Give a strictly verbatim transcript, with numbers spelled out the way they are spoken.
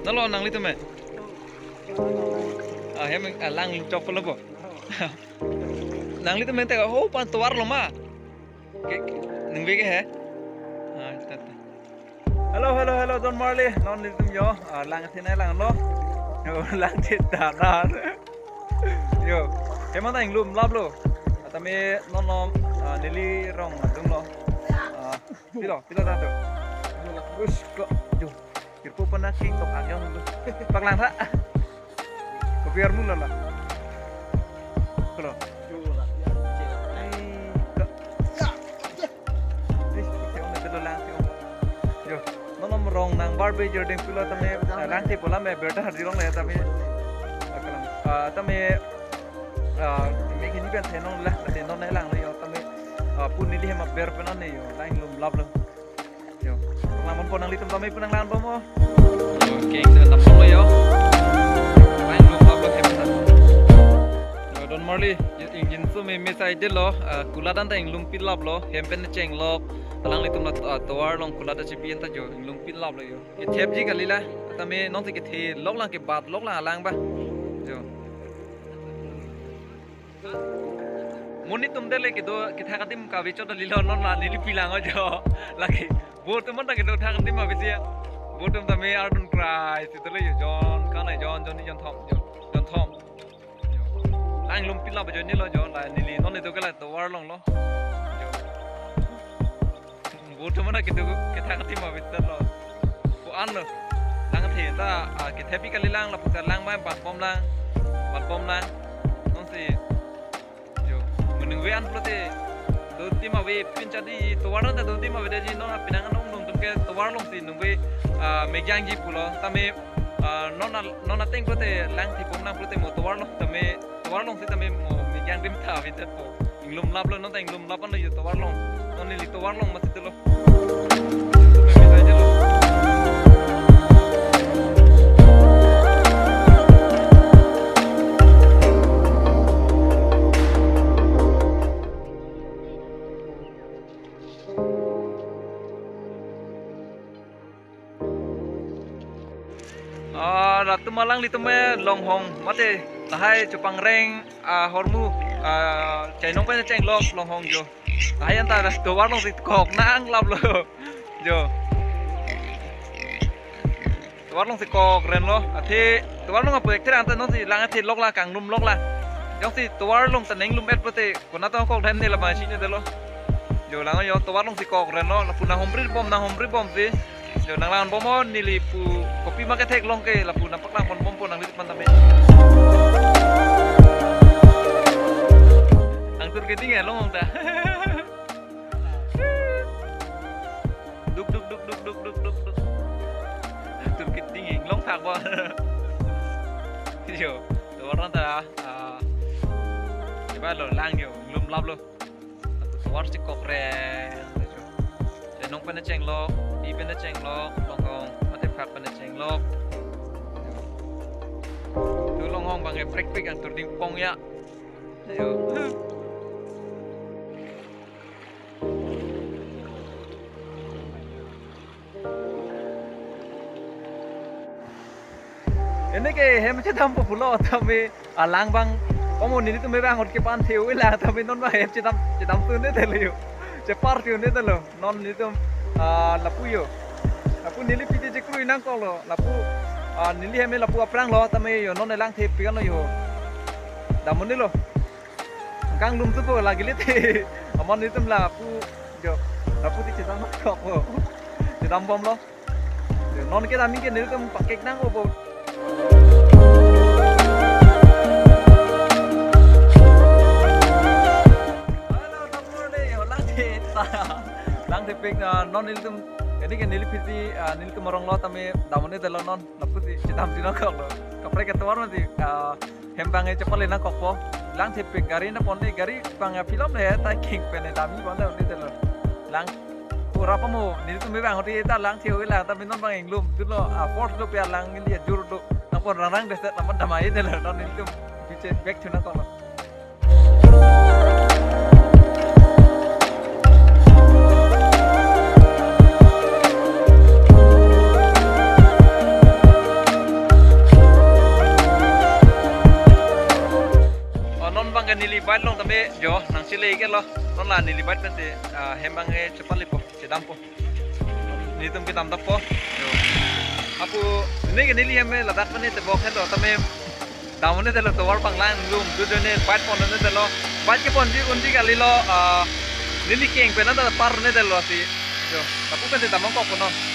Nalo nanglitum me? Ah, hem, ah, lang chok polo bo. Nanglitum me te ho pan tovar lo ma? Ke, ke, ningve ke he? Ah, ta, ta. Hello, hello, hello, Don Marley. Non nelitum yo, ah, lang athe nanglang lo. Yo, lang athe ta na. Yo, hem an ta inglum lap lo. Atame non non, ah, neli rong adung lo. Ah, pilo, pilo ta to. Us ko, yo. Kirpo pana king tok agyong lo. Paklang tha. Kopi armu lo la. Kolo. Ai, ko. Ih, tiong na telo lang tiong. Yo, non non rong nang barbe jording pulo tame, ah, lang te pola me berta hardi rong le tame. Ah, kalang. Ah, tame, ah, me kini pen thenong la, te non nanglang le yo tame. Ah, pu neli hem aber pen an ne yo, lang lum lap lo. Yo, panglang ponpo nanglitum tame pu nanglang ponpo. Yo, keng te nap song lo yo. Lang lum lap lo hem ta. Yo, Don Marley, ingjinso me me sai det lo, ah, kulat an ta inglum pit lap lo, hem pen cheng lok, alanglitum la, ah, tovar along kulat ta chipi an ta yo, inglum pit lap lo yo. Kethepji kali la, tame non si kethe lok lang kebat lok lang alang ba. Yo. Monit atum det le kedo kethak adim kave chot kali lo non la neli pilang o jo. Lake. Bo atum an ta kedo thak adim ma besi ya. Bo atum tame ardun krai si tele yo jon kanai jon jon ni jon thom jo. Jon thom. Jo. Lang lum pit lap jo ni lo jo la neli non ni do ke la tovar along lo. Jo. Bo atum an ta kedo kethak adim ma besi lo. Ko an lo. Lang the ta, ah, kethepi kali lang lapu ta lang mai bat bom lang. Bat bom lang. Non si Jo, menung ve an pulote, do tim ave pinchadi tovar an ta do tim ave daji non apinang anong nung tum ke tovar along si nung ve, ah, mejang ji pulo, tame, ah, non al-, non ateng pulote lang thipom nang pulote mo tovar along tame, tovar along si tame mo mejang dim ta ave tet po. Inglum lap lo non ta inglum lap an lo yo tovar along. Non neli tovar along masi telo. Ah, latum alanglitum me longhong mate lahai chepangreng ahormu, ah, chainong pen chenglok longhong jo. Lahai an ta tovar along si kok nang lap lo. Jo. Tovar along si kok ren lo. Athe tovar along apu ek therang ta non si lang athe lok la kanglum lok la. Jongsi tovar along ta neng lum et pulote konat tong kok ren ne la ba si ne det lo. Jo lang yo tovar along si kok ren lo. Lapu nang homri bom nang homri bom si. Jo nanglang bom o neli pu kopi ma ketheklong ke lapu nang paklang pon bompo nangli pan tame. Angthur keding ya long ta. Duk duk duk duk duk duk duk duk. Angthur keding inglong thak ba. Yo, tovar an ta, ah, iba lo lang yo, inglum lap lo. Tovar si kok ren. Chainong pen chenglok, di pen chenglok, longhong, mate phak pen chenglok. Tu longhong bang e prik prik angthur ding pong ya. Ayo. Ini ke hem chedampo pulo tame alang bang. Komo nelitum me bang ot kepan theu ila tame non bang hem chedam chedam tu ne telo yo. Chepar tu ne telo. Non nelitum, ah, lapu yo. Lapu neli piti chekru inang kolo. Lapu, ah, neli hem lapu aphrang lo tame yo non elang the pikan lo yo. Damon ni lo. Kanglum tu po lagi lite. Aman nelitum lapu jo. Lapu ti chedam kok po. Chedam bom lo. Non ke dami ke nelitum pakek nang obo. Halo, nokmor de, holang de, ta. Lang de pek, ah, non nelitum, ini ke neli piti, ah, nelitum arong lo tame damon ne telo non, lapu si, chedam si nangkok lo. Kaprek ke tovar mati, ah, hem bang e chepale nangkokpo. Lang thepik gari na ponde gari bang a film le ta king pen dami bang da undi telo. Lang pura pamo nelitum bang undi ta lang theu la ta minon bang inglum tulo a force do pe lang india jur do. Nang pon rang rang de set naman damai telo non nelitum biche back to nangkok lo. Neli bike along tame jo nangchele iklo. Non la neli bike pensi, ah, hem abang ke chepalipo, chedampo. Netum kedam dampo. Jo. Apo neke neli hem ladak pen tebok henlo tame dam-un-edetlo, tovar panglang lum, jo jo ne bike pon-un-edetlo. Bike kepon ji un ji kalilo, ah, neli keng pen anta par un-edetlo si. Jo. Apo pensi dam nangkokpo non.